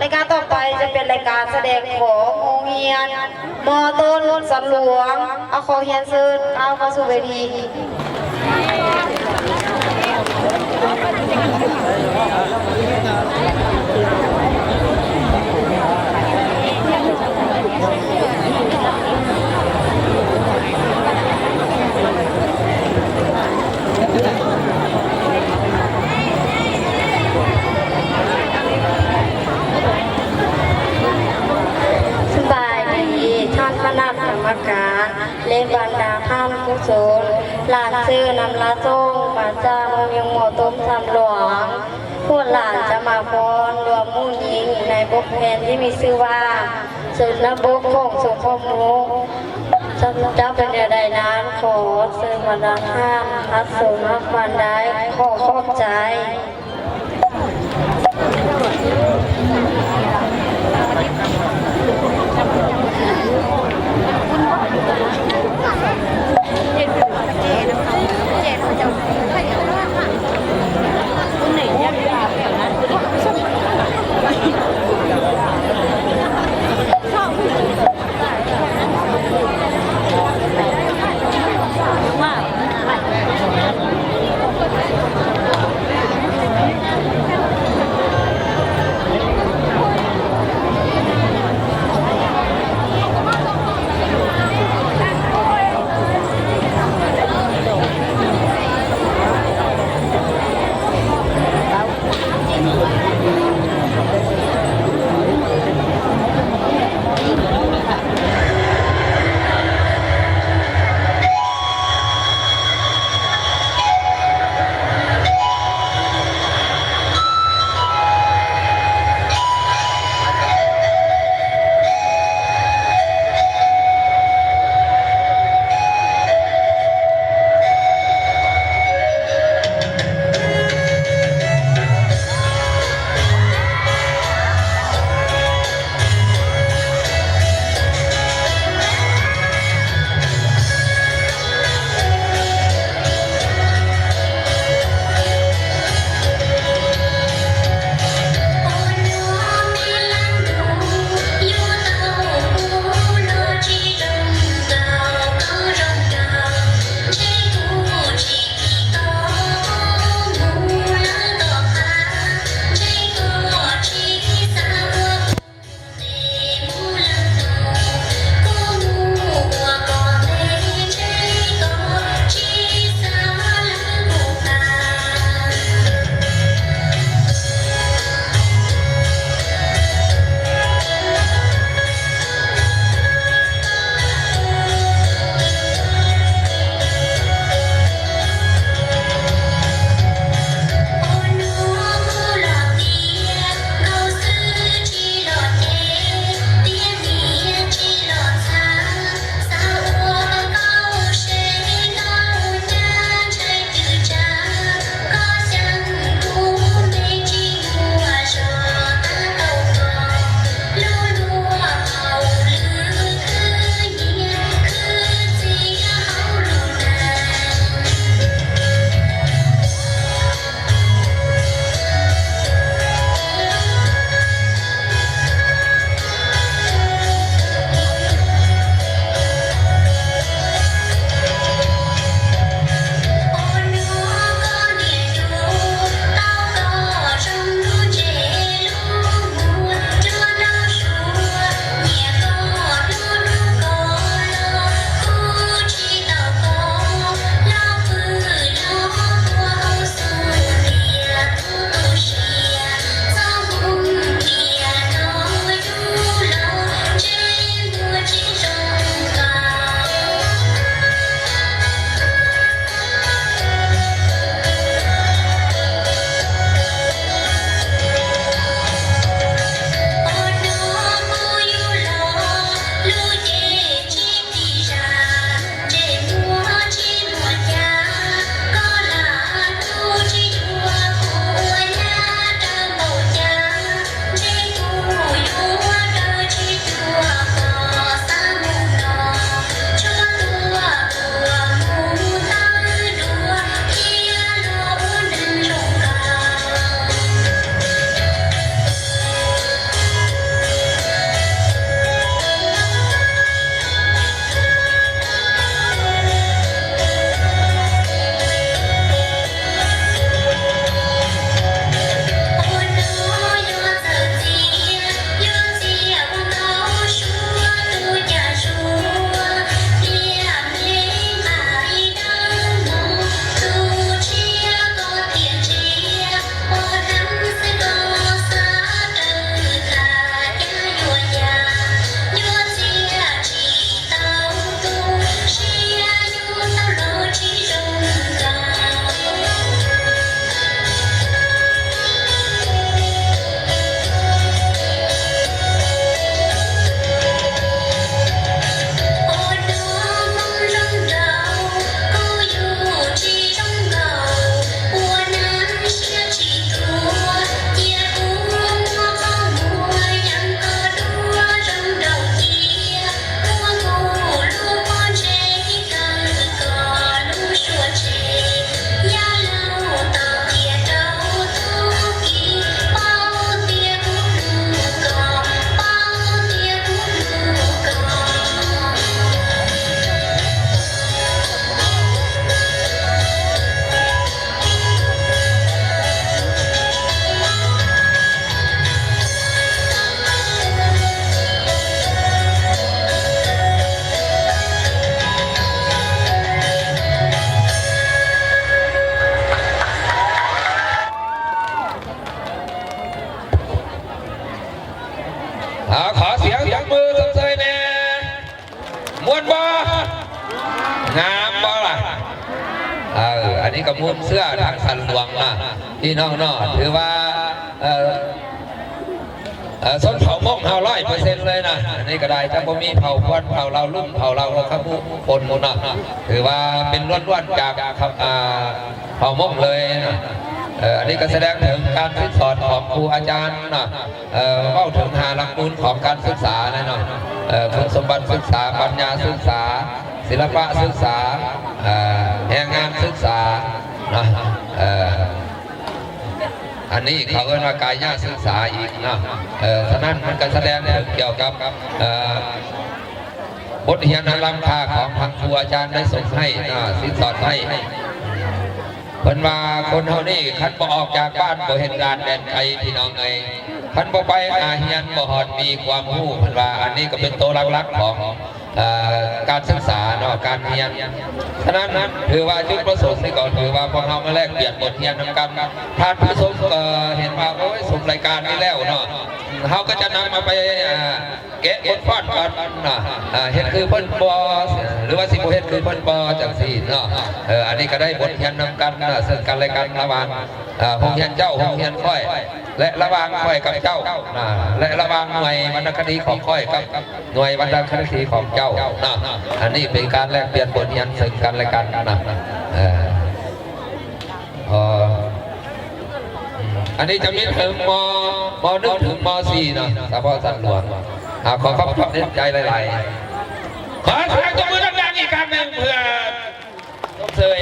ລາຍການຕໍ່ໄປຈະເປັນລາຍການສະແດງຂອງໂຮງຮຽນ ມ.ຕົ້ນສັນຫຼວງ. ເອົາ ຂໍຮຽນເຊີນກ້າວເຂົ້າສູ່ເວທີ. ສະບາຍດີທ່ານຄະນະກຳມະການ ແລະ ບັນດາທ່ານຄູສົນ. ຫຼານຊື່ ນຳລາໂຊງ ມາຈາກໂຮງຮຽນ ມ.ຕົ້ນສັນຫຼວງ. ພວກຫຼານຈະມາຟ້ອນລວມໝູ່ຍິງໃນບົດແຜ່ນທີ່ມີຊື່ວ່າ ຊົນນະບົດຂອງຊົນເຜົ່າມົ້ງ ຈະເປັນແນວໃດນັ້ນ ຂໍເຊີນບັນດາທ່ານຮັບຊົມຮັບຟັງໄດ້. ຂໍຂອບໃຈ. ເອົາ ຂໍສຽງຕົບມືຊົມເຊີຍແດ່. ມ່ວນບໍ່? ງາມບໍ່ລະ? ເອີ ອັນນີ້ກໍມຸມເຊື້ອທາງສັນຫຼວງນະ ພີ່ນ້ອງເນາະ ຖືວ່າ ເອີ ເອີ ຊົນເຜົ່າມົ້ງເຮົາຮ້ອຍເປີເຊັນເລີຍນະ. ອັນນີ້ກໍໄດ້ ຈະບໍ່ມີເຜົ່າພວນ ເຜົ່າລາວລຸ່ມ ເຜົ່າລາວຄຳພູປົນໝົດເນາະ ຖືວ່າເປັນລ້ວນໆຈາກ ເອີ ເຜົ່າມົ້ງເລີຍນະ. ເອີ ອັນນີ້ກໍສະແດງເຖິງການສິດສອນຂອງຄູອາຈານເນາະ. ເອີ ເວົ້າເຖິງຫ້າຫຼັກມູນຂອງການສຶກສາແຫຼະເນາະ ເອີ ຄຸນສົມບັດສຶກສາ, ປັນຍາສຶກສາ, ສິລະປະສຶກສາ, ເອີ ແຮງງານສຶກສາເນາະ ເອີ ອັນນີ້ເຂົາເອີ້ນວ່າກາຍະສຶກສາອີກເນາະ. ເອີ ສະນັ້ນມັນກໍສະແດງເຖິງກ່ຽວກັບ ເອີ ບົດຮຽນອັນລ້ຳຄ່າຂອງທາງຄູອາຈານໄດ້ສົ່ງໃຫ້ເນາະ ສິດສອນໃຫ້. ເພິ່ນວ່າຄົນເຮົານີ້ຄັນບໍ່ອອກຈາກບ້ານ ບໍ່ເຮັດການແດນໄກ ພີ່ນ້ອງເອີຍ ຄັນບໍ່ໄປຫາຮຽນ ບໍ່ຮອດມີຄວາມຮູ້. ເພິ່ນວ່າອັນນີ້ກໍເປັນໂຕຫຼັກໆຂອງ ເອີ ການສຶກສາເນາະ ການຮຽນ. ສະນັ້ນຖືວ່າຈຸດປະສົງນີ້ກໍຖືວ່າພວກເຮົາມາແລກປ່ຽນບົດຮຽນນຳກັນ. ທ່ານຜູ້ຊົມກໍເຫັນວ່າ ໂອ້ຍ ຊົມລາຍການນີ້ແລ້ວເນາະ ເຮົາກໍຈະນຳເອົາໄປ ເອີ ແກະບົດຟ້ອນກັນນະ ເຮັດຄືເພິ່ນບໍ່ ຫຼືວ່າຊິບໍ່ເຮັດຄືເພິ່ນບໍ່ ຈັ່ງຊີ້ເນາະ. ເອີ ອັນນີ້ກໍໄດ້ບົດຮຽນນຳກັນນະ ເຊິ່ງກັນແລະກັນ ລະຫວ່າງ ເອີ ໂຮງຮຽນເຈົ້າ ໂຮງຮຽນຂ້ອຍ ແລະ ລະຫວ່າງຂ້ອຍກັບເຈົ້ານະ ແລະ ລະຫວ່າງໜ່ວຍວັນນະຄະດີຂອງຂ້ອຍກັບໜ່ວຍວັນນະຄະດີຂອງເຈົ້ານະ. ອັນນີ້ເປັນການແລກປ່ຽນບົດຮຽນເຊິ່ງກັນແລະກັນນະ. ເອີ ອໍ ອັນນີ້ຈະມີເຖິງ ມ ມ ໜຶ່ງ ເຖິງ ມ ສີ່ເນາະ ສະເພາະສັນຫຼວງ. ເອົາ ຂໍຂອບໃຈຫຼາຍໆ ຂໍສຽງຕົບມືດັງໆອີກຄັ້ງໜຶ່ງ ເພື່ອຊົມເຊີຍ